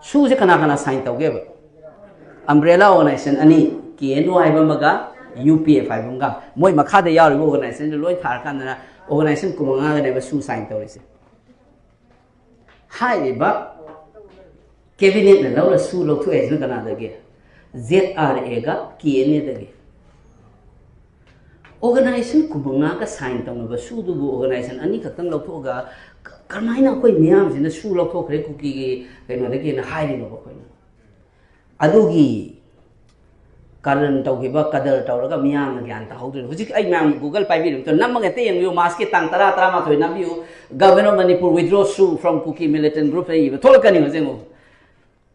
ꯁꯨꯁꯦ ꯀꯅꯥ ꯀꯅꯥ ꯁꯥꯏꯟ ꯇꯧꯒꯦꯕ? ꯑꯝꯕ꯭ꯔꯦꯂꯥ ꯑꯣꯔꯒꯅꯥꯏꯖꯦꯁꯟ ꯑꯅꯤ, ꯀꯦ ꯑꯦꯟ ꯑꯣ ꯍꯥꯏꯕ ꯑꯃꯒ ꯌꯨ ꯄꯤ ꯑꯦꯐ ꯍꯥꯏꯕ ꯑꯃꯒ, ꯃꯣꯏ ꯃꯈꯥꯗ ꯌꯥꯎꯔꯤꯕ ꯑꯣꯔꯒꯅꯥꯏꯖꯦꯁꯟꯗꯨ ꯂꯣꯏ ꯊꯥꯔꯀꯥꯟꯗꯅ ꯑꯣꯔꯒꯅꯥꯏꯖꯦꯁꯟ ꯀꯨꯟꯃꯉꯥꯒꯅꯦꯕ ꯁꯨ ꯁꯥꯏꯟ ꯇꯧꯔꯤꯁꯦ꯫ ꯍꯥꯏꯔꯤꯕ ꯀꯦꯕꯤꯅꯦꯠꯅ ꯂꯧꯔ ꯁꯨ ꯂꯧꯊꯣꯛꯑꯦ ꯍꯥꯏꯁꯤꯅ ꯀꯅꯥꯗꯒꯤ? ꯖꯦꯠ ꯑꯥꯔ ꯑꯦꯒ ꯀꯦ ꯑꯦꯟ ꯑꯦꯗꯒꯤ꯫ ꯑꯣꯔꯒꯅꯥꯏꯖꯦꯁꯟ ꯀꯨꯟꯃꯉꯥꯒ ꯁꯥꯏꯟ ꯇꯧꯅꯕ ꯁꯨꯗꯨꯕꯨ ꯑꯣꯔꯒꯅꯥꯏꯖꯦꯁꯟ ꯑꯅꯤꯈꯛꯇꯪ ꯂꯧꯊꯣꯛꯑꯒ ꯀ-, ꯀꯔꯝꯍꯥꯏꯅ ꯑꯩꯈꯣꯏ ꯃꯤꯌꯥꯝꯁꯤꯅ ꯁꯨ ꯂꯧꯊꯣꯛꯈ꯭ꯔꯦ ꯀꯨꯀꯤꯒꯤ ꯀꯩꯅꯣꯗꯒꯤꯅ ꯍꯥꯏꯔꯤꯅꯣꯕ ꯑꯩꯈꯣꯏꯅ? ꯑꯗꯨꯒꯤ ꯀꯔꯟ ꯇꯧꯈꯤꯕ, ꯀꯗꯔ ꯇꯧꯔꯒ ꯃꯤꯌꯥꯝꯅ ꯒ꯭ꯌꯥꯟ ꯇꯥꯍꯧꯗ꯭ꯔꯤꯅꯤ꯫ ꯍꯧꯖꯤꯛ ꯑꯩ ꯃꯌꯥꯝ Google ꯄꯥꯏꯕꯤꯔꯨꯕꯗꯣ, ꯅꯝꯃꯒ ꯍꯦꯛꯇ ꯌꯦꯡꯕꯤꯌꯨ, ꯃꯥꯔꯆꯀꯤ ꯇꯥꯡ ꯇꯔꯥ, ꯇꯔꯥꯃꯥꯊꯣꯏ ꯅꯝꯕꯤꯌꯨ, "Government of Manipur withdraw Sue from Kuki militant group" ꯍꯥꯏꯅ ꯏꯕ ꯊꯣꯛꯂꯛꯀꯅꯤ ꯍꯧꯖꯤꯛ ꯑꯃꯨꯛ꯫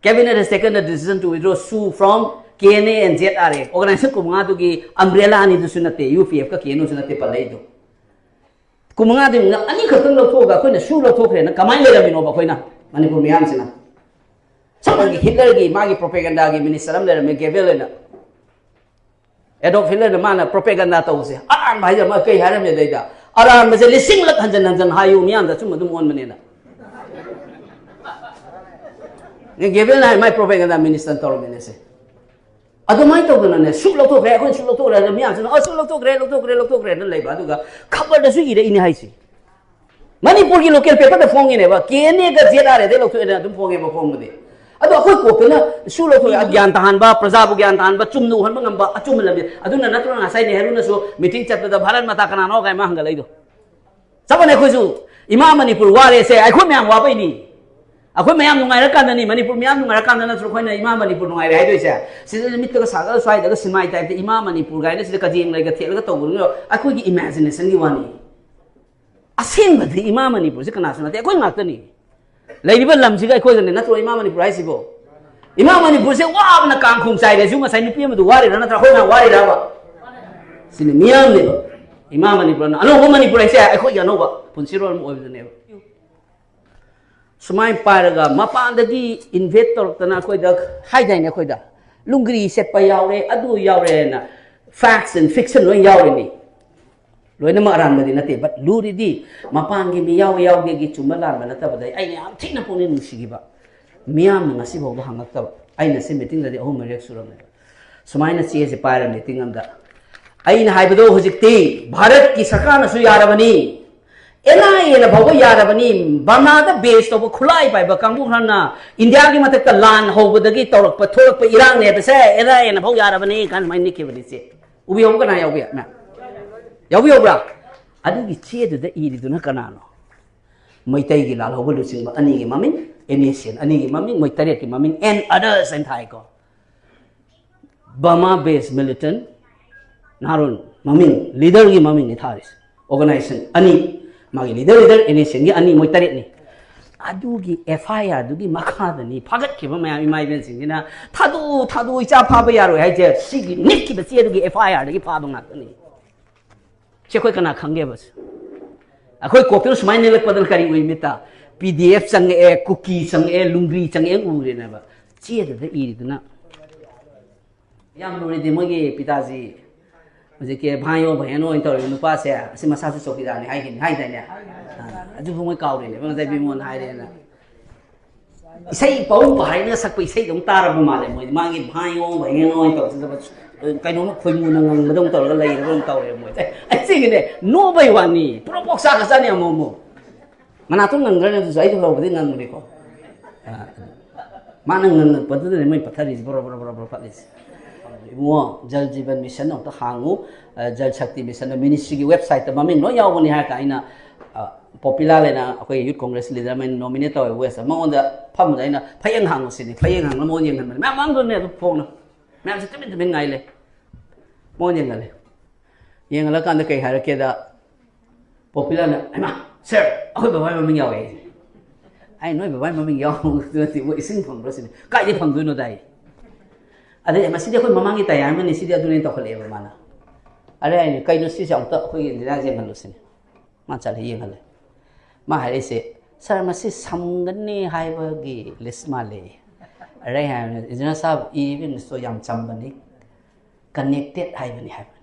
"Cabinet has taken the decision to withdraw Sue from K N A and Z R A organization ꯀꯨꯟꯃꯉꯥꯗꯨꯒꯤ umbrella ꯑꯅꯤꯗꯨꯁꯨ ꯅꯠꯇꯦ, U P F ꯀ K N O ꯁꯨ ꯅꯠꯇꯦ ꯄꯜꯂꯛꯏꯗꯣ꯫ ꯀꯨꯟꯃꯉꯥꯗꯨꯅ ꯑꯅꯤꯈꯛꯇꯪ ꯂꯧꯊꯣꯛꯑꯒ ꯑꯩꯈꯣꯏꯅ ꯁꯨ ꯂꯧꯊꯣꯛꯈ꯭ꯔꯦꯅ ꯀꯃꯥꯏꯅ ꯂꯩꯔꯝꯃꯤꯅꯣꯕ ꯑꯩꯈꯣꯏꯅ, ꯃꯅꯤꯄꯨꯔ ꯃꯤꯌꯥꯝꯁꯤꯅ? ꯁꯝꯅꯒꯤ ꯍꯤꯠꯂꯔꯒꯤ ꯃꯥꯒꯤ propaganda ꯒꯤ minister ꯑꯃ ꯂꯩꯔꯝꯃꯦ, ꯒꯦꯕꯦꯜ ꯑꯅ꯫ ꯑꯦꯗꯣꯜꯐ ꯍꯤꯠꯂꯔꯅ ꯃꯥꯅ propaganda ꯇꯧꯕꯁꯦ ꯑꯔꯥꯟꯕ ꯍꯥꯏꯖ ꯑꯃ ꯀꯩ ꯍꯥꯏꯔꯝꯃꯦ ꯑꯗꯩꯗ? ꯑꯔꯥꯟꯕꯁꯦ ꯂꯤꯁꯤꯡꯂꯛ ꯍꯟꯖꯟ ꯍꯟꯖꯟ ꯍꯥꯏꯌꯨ, ꯃꯤꯌꯥꯝꯗ ꯑꯆꯨꯝꯕ ꯑꯗꯨꯝ ꯑꯣꯟꯕꯅꯦꯅ꯫ ꯒꯦꯕꯦꯜꯅ ꯍꯥꯏ ꯃꯥꯏ propaganda minister ꯇꯧꯔꯝꯃꯤꯅꯦ ꯁꯦ꯫ ꯑꯗꯨꯃꯥꯏꯅ ꯇꯧꯗꯅꯅꯦ, ꯁꯨꯛ ꯂꯧꯊꯣꯛꯈ꯭ꯔꯦ, ꯑꯩꯈꯣꯏꯅ ꯁꯨꯛ ꯂꯧꯊꯣꯛꯈ꯭ꯔꯦ, ꯃꯤꯌꯥꯝꯁꯤꯅ ꯑꯁꯨꯛ ꯂꯧꯊꯣꯛꯈ꯭ꯔꯦ, ꯂꯧꯊꯣꯛꯈ꯭ꯔꯦ, ꯂꯧꯊꯣꯛꯈ꯭ꯔꯦꯅ ꯂꯩꯕ꯫ ꯑꯗꯨꯒ ꯈꯕꯔꯗꯁꯨ ꯏꯔꯛꯏꯅꯦ ꯍꯥꯏꯁꯦ꯫ ꯃꯅꯤꯄꯨꯔꯒꯤ local paper the ꯐꯣꯡꯉꯤꯅꯦꯕ, K N A ꯒ Z R A ꯗꯩ ꯂꯧꯊꯣꯛꯑꯦꯅ ꯑꯗꯨꯝ ꯐꯣꯡꯉꯦꯕ ꯐꯣꯡꯕꯗꯤ꯫ ꯑꯗꯣ ꯑꯩꯈꯣꯏ ꯀꯣꯛꯇꯅ ꯁꯨ ꯂꯧꯊꯣꯛꯑꯦ, ꯒ꯭ꯌꯥꯟ ꯇꯥꯍꯟꯕ, ꯄ꯭ꯔꯖꯥꯕꯨ ꯒ꯭ꯌꯥꯟ ꯇꯥꯍꯟꯕ, ꯆꯨꯝꯅ ꯎꯍꯟꯕ ꯉꯝꯕ ꯑꯆꯨꯝꯕ ꯂꯝꯕꯤ꯫ ꯑꯗꯨꯅ ꯅꯠꯇ꯭ꯔꯣ ꯉꯁꯥꯏ ꯅꯦꯍꯔꯨꯅꯁꯨ meeting ꯆꯠꯄꯗ ꯚꯥꯔꯠ ꯃꯥꯇꯥ ꯀꯅꯥꯅꯣ ꯀꯥꯏ ꯃꯥ ꯍꯪꯒꯠꯂꯛꯏꯗꯣ? ꯆꯞ ꯃꯥꯟꯅꯩ ꯑꯩꯈꯣꯏꯁꯨ꯫ ꯏꯃꯥ ꯃꯅꯤꯄꯨꯔ ꯋꯥꯔꯦꯁꯦ ꯑꯩꯈꯣꯏ ꯃꯌꯥꯝ ꯋꯥꯕꯩꯅꯤ꯫ ꯑꯩꯈꯣꯏ ꯃꯌꯥꯝ ꯅꯨꯡꯉꯥꯏꯔꯀꯥꯟꯗꯅꯤ, ꯃꯅꯤꯄꯨꯔ ꯃꯌꯥꯝ ꯅꯨꯡꯉꯥꯏꯔꯀꯥꯟꯗ ꯅꯠꯇ꯭ꯔꯣ ꯑꯩꯈꯣꯏꯅ ꯏꯃꯥ ꯃꯅꯤꯄꯨꯔ ꯅꯨꯡꯉꯥꯏꯔꯦ ꯍꯥꯏꯗꯣꯏꯁꯦ? ꯁꯤꯗ ꯃꯤꯠꯇꯒ ꯁꯥꯒꯠꯂ ꯁ꯭ꯋꯥꯏꯗꯒ ꯁꯤꯃꯥꯏ type ꯇ ꯏꯃꯥ ꯃꯅꯤꯄꯨꯔ ꯀꯥꯏꯅ ꯁꯤꯗ ꯀꯖꯦꯡ ꯂꯩꯒ ꯊꯦꯠꯂꯒ ꯇꯧꯕꯗꯨꯅ ꯑꯩꯈꯣꯏꯒꯤ imagination ꯒꯤ ꯋꯥꯅꯤ꯫ ꯑꯁꯦꯡꯕꯗꯤ ꯏꯃꯥ ꯃꯅꯤꯄꯨꯔꯁꯦ ꯀꯅꯥꯁꯨ ꯅꯠꯇꯦ, ꯑꯩꯈꯣꯏ ꯉꯥꯛꯇꯅꯤ꯫ ꯂꯩꯔꯤꯕ ꯂꯝꯁꯤꯒ ꯑꯩꯈꯣꯏꯒꯅꯦ ꯅꯠꯇ꯭ꯔꯣ ꯏꯃꯥ ꯃꯅꯤꯄꯨꯔ ꯍꯥꯏꯁꯤꯕꯣ? ꯏꯃꯥ ꯃꯅꯤꯄꯨꯔꯁꯦ ꯋꯥꯕꯅ ꯀꯥꯡꯈꯣꯡ ꯆꯥꯏꯔꯦꯁꯨ ꯉꯁꯥꯏ ꯅꯨꯄꯤ ꯑꯃꯗꯨ ꯋꯥꯔꯤꯔꯥ ꯅꯠꯇ꯭ꯔꯥ ꯑꯩꯈꯣꯏ ꯃꯌꯥꯝ ꯋꯥꯔꯤꯔꯕ? ꯁꯤꯅꯤ ꯃꯤꯌꯥꯝꯅꯦꯕ꯫ ꯏꯃꯥ ꯃꯅꯤꯄꯨꯔꯅ ꯑꯅꯧꯕ ꯃꯅꯤꯄꯨꯔ ꯍꯥꯏꯁꯦ ꯑꯩꯈꯣꯏꯒꯤ ꯑꯅꯧꯕ ꯄꯨꯟꯁꯤꯔꯣꯜ ꯑꯃ ꯑꯣꯏꯕꯗꯨꯅꯦꯕ꯫ ꯁꯨꯃꯥꯏꯅ ꯄꯥꯏꯔꯒ ꯃꯄꯥꯟꯗꯒꯤ invade ꯇꯧꯔꯛꯇꯅ ꯑꯩꯈꯣꯏꯗ ꯍꯥꯏꯗꯥꯏꯅꯦ, ꯑꯩꯈꯣꯏꯗ ꯂꯨꯡꯒ꯭ꯔꯤ ꯁꯦꯠꯄ ꯌꯥꯎꯔꯦ, ꯑꯗꯨ ꯌꯥꯎꯔꯦꯅ facts and fiction ꯂꯣꯏ ꯌꯥꯎꯔꯤꯅꯤ꯫ ꯂꯣꯏꯅꯃꯛ ꯑꯔꯥꯟꯕꯗꯤ ꯅꯠꯇꯦ, but ꯂꯨꯔꯤꯗꯤ ꯃꯄꯥꯟꯒꯤ ꯃꯤ ꯌꯥꯎ ꯌꯥꯎꯒꯦꯒꯤ ꯆꯨꯝꯕ ꯂꯥꯟꯕ ꯅꯠꯇꯕꯗ ꯑꯩꯅ ꯌꯥꯝ ꯊꯤꯅ ꯄꯨꯛꯅꯤꯡ ꯅꯨꯡꯁꯤꯈꯤꯕ ꯃꯤꯌꯥꯝꯅ ꯉꯁꯤꯐꯥꯎꯕ ꯍꯪꯉꯛꯇꯕ꯫ ꯑꯩꯅ ꯁꯤ meeting ꯗꯗꯤ ꯑꯍꯨꯝ ꯃꯔꯤꯔꯛ ꯁꯨꯔꯝꯃꯦꯕ꯫ ꯁꯨꯃꯥꯏꯅ ꯆꯦꯁꯦ ꯄꯥꯏꯔ meeting ꯑꯃꯗ ꯑꯩꯅ ꯍꯥꯏꯕꯗꯣ ꯍꯧꯖꯤꯛꯇꯤ ꯚꯥꯔꯠꯀꯤ ꯁꯔꯀꯥꯔꯅꯁꯨ ꯌꯥꯔꯕꯅꯤ, N I A ꯅ ꯐꯥꯎꯕ ꯌꯥꯔꯕꯅꯤ꯫ ꯕꯔꯃꯥꯗ base ꯇꯧꯕ ꯈꯨꯠꯂꯥꯏ ꯄꯥꯏꯕ ꯀꯥꯡꯕꯨ ꯈꯔꯅ ꯏꯟꯗꯤꯌꯥꯒꯤ ꯃꯊꯛꯇ ꯂꯥꯟ ꯍꯧꯕꯗꯒꯤ ꯇꯧꯔꯛꯄ ꯊꯣꯛꯂꯛꯄ ꯏꯔꯥꯡꯅꯦꯕ ꯁꯦ, N I A ꯅ ꯐꯥꯎ ꯌꯥꯔꯕꯅꯤ ꯀꯥꯏꯅ ꯁꯨꯃꯥꯏꯅ ꯅꯤꯛꯈꯤꯕꯅꯤ ꯆꯦ꯫ ꯎꯕꯤꯍꯧꯕ ꯀꯅꯥ ꯌꯥꯎꯒꯦ? ꯃꯌꯥꯝ ꯌꯥꯎꯕꯤꯍꯧꯕ꯭ꯔꯥ? ꯑꯗꯨꯒꯤ ꯆꯦꯗꯨꯗ ꯏꯔꯤꯗꯨꯅ ꯀꯅꯥꯅꯣ? ꯃꯩꯇꯩꯒꯤ ꯂꯥꯜꯍꯧꯕ ꯂꯨꯆꯤꯡꯕ ꯑꯅꯤꯒꯤ ꯃꯃꯤꯡ, N A C N ꯑꯅꯤꯒꯤ ꯃꯃꯤꯡ, ꯃꯣꯏ ꯇꯔꯦꯠꯀꯤ ꯃꯃꯤꯡ and others ꯍꯥꯏꯅ ꯊꯥꯏꯀꯣ꯫ Burma based militant ꯅꯍꯥꯔꯣꯜ ꯃꯃꯤꯡ, leader ꯒꯤ ꯃꯃꯤꯡꯅꯤ ꯊꯥꯔꯤꯁꯦ꯫ Organization ꯑꯅꯤ, ꯃꯥꯒꯤ leader, leader, N A C N ꯒꯤ ꯑꯅꯤ, ꯃꯣꯏ ꯇꯔꯦꯠꯅꯤ꯫ ꯑꯗꯨꯒꯤ ꯑꯦꯐ ꯑꯥꯏ ꯑꯥꯔꯗꯨꯒꯤ ꯃꯈꯥꯗꯅꯤ ꯐꯥꯒꯠꯈꯤꯕ ꯃꯌꯥꯝ ꯏꯃꯥ ꯏꯕꯦꯟꯁꯤꯡꯁꯤꯅ, "ꯊꯥꯗꯣꯛꯎ, ꯊꯥꯗꯣꯛꯎ, ꯏꯆꯥ ꯐꯥꯕ ꯌꯥꯔꯣꯏ" ꯍꯥꯏꯁꯦ꯫ ꯁꯤꯒꯤ ꯅꯤꯛꯈꯤꯕ ꯆꯦꯗꯨꯒꯤ ꯑꯦꯐ ꯑꯥꯏ ꯑꯥꯔꯗꯒꯤ ꯐꯥꯕ ꯉꯥꯛꯇꯅꯤ꯫ ꯁꯤ ꯑꯩꯈꯣꯏ ꯀꯅꯥ ꯈꯪꯒꯦꯕ? ꯑꯩꯈꯣꯏ ꯀꯣꯛꯇꯅ ꯁꯨꯃꯥꯏꯅ ꯅꯦꯛꯂꯛꯄꯗꯅ ꯀꯔꯤ ꯎꯏ ꯃꯤꯠꯇ? ꯄꯤ ꯗꯤ ꯑꯦꯐ ꯆꯪꯉꯛꯑꯦ, ꯀꯨꯀꯤ ꯆꯪꯉꯛꯑꯦ, ꯂꯨꯡꯒ꯭ꯔꯤ ꯆꯪꯉꯛꯑꯦ ꯎꯔꯦꯅꯦꯕ꯫ ꯆꯦꯗꯨꯗ ꯏꯔꯤꯗꯨꯅ ꯌꯥꯝ ꯂꯨꯔꯤꯗꯤ ꯃꯣꯏꯒꯤ ꯄꯤꯇꯥꯖꯤ ꯍꯧꯖꯤꯛꯀꯤ ꯚꯥꯏꯌꯣ ꯚꯌꯦꯟ ꯑꯣꯏꯅ ꯇꯧꯔꯤꯕ ꯅꯨꯄꯥꯁꯦ, ꯑꯁꯤ ꯃꯁꯥꯁꯨ ꯆꯧꯀꯤꯗꯥꯔꯅꯤ ꯍꯥꯏꯈꯤꯅꯤ, ꯍꯥꯏꯗꯥꯏꯅꯦ? ꯑꯥ, ꯑꯗꯨꯕꯨ ꯃꯣꯏ ꯀꯥꯎꯔꯤꯅꯦꯕ, ꯉꯁꯥꯏ ꯕꯤꯃꯣꯟ ꯍꯥꯏꯔꯦꯅ꯫ ꯏꯁꯩ ꯄꯥꯎꯕ ꯍꯥꯏꯅ ꯁꯛꯄ ꯏꯁꯩꯗꯧ ꯇꯥꯔꯕ ꯃꯥꯜꯂꯦ ꯃꯣꯏ꯫ ꯃꯥꯒꯤ ꯚꯥꯏꯌꯣ ꯚꯌꯦꯟ ꯑꯣꯏꯅ ꯇꯧꯕꯁꯤꯗ ꯀꯩꯅꯣꯝꯃ ꯈꯣꯏꯃꯨꯅ ꯉꯪꯕꯗꯧ ꯇꯧꯔꯒ ꯂꯩꯔꯕ ꯑꯃ ꯇꯧꯔꯦ ꯃꯣꯏ꯫ ꯑꯩ ꯆꯤꯡꯒꯤꯅꯦ, ꯅꯣꯕꯩ ꯋꯥꯅꯤ, ꯄꯨꯔꯥ ꯄꯣꯛꯆꯥ ꯈꯆꯥꯅꯤ ꯑꯃꯨꯛ ꯑꯃꯨꯛ꯫ ꯃꯅꯥꯇꯣꯟ ꯉꯪꯗ꯭ꯔꯅꯦ ꯑꯗꯨꯁꯨ? ꯑꯩꯗꯤ ꯍꯧꯕꯗꯤ ꯉꯪꯕꯅꯤꯀꯣ꯫ ꯑꯥ, ꯃꯥꯅ ꯉꯪꯉꯛꯄꯗꯨꯗꯅꯦ ꯃꯣꯏ ꯄꯠꯊꯔꯤꯁꯦ ꯕꯣꯔꯣ ꯕꯣꯔꯣ ꯕꯣꯔꯣ ꯕꯣꯔꯣ ꯄꯠꯂꯤꯁꯦ꯫ ꯏꯕꯨꯡꯉꯣ, ꯖꯜ ꯖꯤꯕꯟ ꯃꯤꯁꯟ ꯑꯃꯨꯛꯇ ꯍꯥꯡꯉꯨ꯫ ꯑ, ꯖꯜ ꯁꯛꯇꯤ ꯃꯤꯁꯟꯗ ꯃꯤꯅꯤꯁꯇ꯭ꯔꯤꯒꯤ ꯋꯦꯕꯁꯥꯏꯠꯇ ꯃꯃꯤꯡ ꯂꯣꯏ ꯌꯥꯎꯕꯅꯤ ꯍꯥꯏꯔꯒ ꯑꯩꯅ, ꯑ, ꯄꯣꯄꯤꯂꯥ ꯂꯩꯅ ꯑꯩꯈꯣꯏ ꯌꯨꯠ ꯀꯣꯡꯒ꯭ꯔꯦꯁ ꯂꯤꯗꯔ ꯑꯃ ꯅꯣꯃꯤꯅꯦꯠ ꯇꯧꯋꯦ ꯋꯦꯁꯇ꯫ ꯃꯉꯣꯟꯗ ꯐꯝꯕꯗ ꯑꯩꯅ ꯐꯌꯦꯡ ꯍꯥꯡꯉꯨ ꯁꯤꯅꯤ꯫ ꯐꯌꯦꯡ ꯍꯥꯡꯅ ꯃꯉꯣꯟꯗ ꯌꯦꯡꯍꯟꯕꯅꯤ꯫ ꯃꯌꯥꯝ ꯃꯥꯡꯗꯨꯅꯦ ꯑꯗꯨꯝ ꯐꯣꯡꯅ꯫ ꯃꯌꯥꯝꯁꯦ ꯇꯨꯃꯤꯟ ꯇꯨꯃꯤꯟ ꯉꯥꯏ ꯂꯩ꯫ ꯃꯉꯣꯟꯗ ꯌꯦꯡꯍꯜꯂꯦ꯫ ꯌꯦꯡꯍꯜꯂꯀꯥꯟꯗ ꯀꯩ ꯍꯥꯏꯔꯛꯀꯦꯗ, ꯄꯣꯄꯤꯂꯥꯅ, "ꯍꯩꯃꯥ, ꯁꯥꯔ, ꯑꯩꯈꯣꯏ ꯕꯕꯥꯒꯤ ꯃꯃꯤꯡ ꯌꯥꯎꯋꯦ"꯫ ꯑꯩ, "ꯅꯣꯏ ꯕꯕꯥꯒꯤ ꯃꯃꯤꯡ ꯌꯥꯎꯕꯗꯨ ꯅꯠꯇꯦ, ꯃꯣꯏ ꯏꯁꯤꯡ ꯐꯪꯕ꯭ꯔꯥ ꯁꯤꯅꯤ"꯫ "ꯀꯥꯏꯗꯩ ꯐꯪꯗꯣꯏꯅꯣꯗ?" ꯑꯩ꯫ ꯑꯗꯩ, "ꯃꯁꯤꯗꯤ ꯑꯩꯈꯣꯏ ꯃꯃꯥꯡꯒꯤ ꯇꯌꯥꯔ ꯑꯃꯅꯤ, ꯁꯤꯗꯤ ꯑꯗꯨꯅꯤ" ꯇꯧꯈꯠꯂꯛꯑꯦꯕ ꯃꯥꯅ꯫ ꯑꯗꯩ ꯑꯩꯅ, "ꯀꯩꯅꯣ ꯁꯤꯁꯦ ꯑꯃꯨꯛꯇ ꯑꯩꯈꯣꯏꯒꯤ ꯏꯟꯗꯤꯔꯥꯁꯦ ꯌꯦꯡꯍꯜꯂꯨꯁꯤꯅꯦ"꯫ ꯃꯥ ꯆꯠꯂ ꯌꯦꯡꯍꯜꯂꯦ꯫ ꯃꯥ ꯍꯥꯏꯔꯛꯏꯁꯦ, "ꯁꯥꯔ, ꯃꯁꯤ ꯁꯝꯒꯅꯤ ꯍꯥꯏꯕꯒꯤ ꯂꯤꯁ ꯃꯥꯜꯂꯦ"꯫ ꯑꯗꯩ ꯍꯥꯏꯕꯅꯦ, "ꯏꯟꯖꯤꯅꯤꯌꯔ ꯁꯥꯍꯕ, ꯏꯔꯤꯕ ꯏꯪꯂꯤꯁꯇꯣ ꯌꯥꯝ ꯆꯝꯕꯅꯤ, ꯀꯅꯦꯛꯇꯦꯠ ꯍꯥꯏꯕꯅꯤ" ꯍꯥꯏꯕꯅꯤ꯫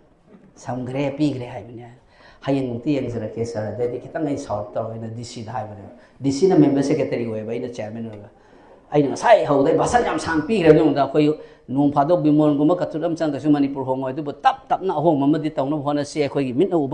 "ꯁꯝꯈ꯭ꯔꯦ, ꯄꯤꯈ꯭ꯔꯦ" ꯍꯥꯏꯕꯅꯤ ꯍꯥꯏ꯫ "ꯍꯌꯦꯡꯃꯨꯛꯇꯤ ꯌꯦꯡꯖꯔꯛꯀꯦ ꯁꯥꯔ", ꯑꯗꯩꯗꯤ ꯈꯤꯇꯪ ꯑꯩ ꯁꯥꯎꯠ ꯇꯧꯔꯒ ꯑꯩꯅ ꯗꯤ ꯁꯤꯗ ꯍꯥꯏꯕꯅꯦꯕ꯫ ꯗꯤ ꯁꯤꯅ ꯃꯦꯝꯕꯔ ꯁꯦꯀ꯭ꯔꯦꯇꯔꯤ ꯑꯣꯏꯕ, ꯑꯩꯅ ꯆꯤꯌꯔꯃꯦꯟ ꯑꯣꯏꯕ꯫ ꯑꯩꯅ ꯉꯁꯥꯏ ꯍꯧꯗꯩ ꯚꯥꯁꯟ ꯌꯥꯝ ꯁꯥꯡ ꯄꯤꯈ꯭ꯔꯦ꯫ ꯑꯗꯨ ꯃꯇꯨꯡꯗ ꯑꯩꯈꯣꯏ ꯅꯣꯡ ꯐꯥꯗꯣꯛ ꯕꯤꯃꯣꯟꯒꯨꯝꯕ ꯀꯊꯨꯠ ꯑꯃ ꯆꯪꯉꯒꯁꯨ ꯃꯅꯤꯄꯨꯔ ꯍꯣꯡꯉꯣꯏ, ꯑꯗꯨꯕꯨ ꯇꯞ ꯇꯞꯅ ꯑꯍꯣꯡꯕ ꯑꯃꯗꯤ ꯇꯧꯅꯕ ꯍꯣꯠꯅꯁꯤ꯫ ꯑꯩꯈꯣꯏꯒꯤ ꯃꯤꯠꯅ ꯎꯕ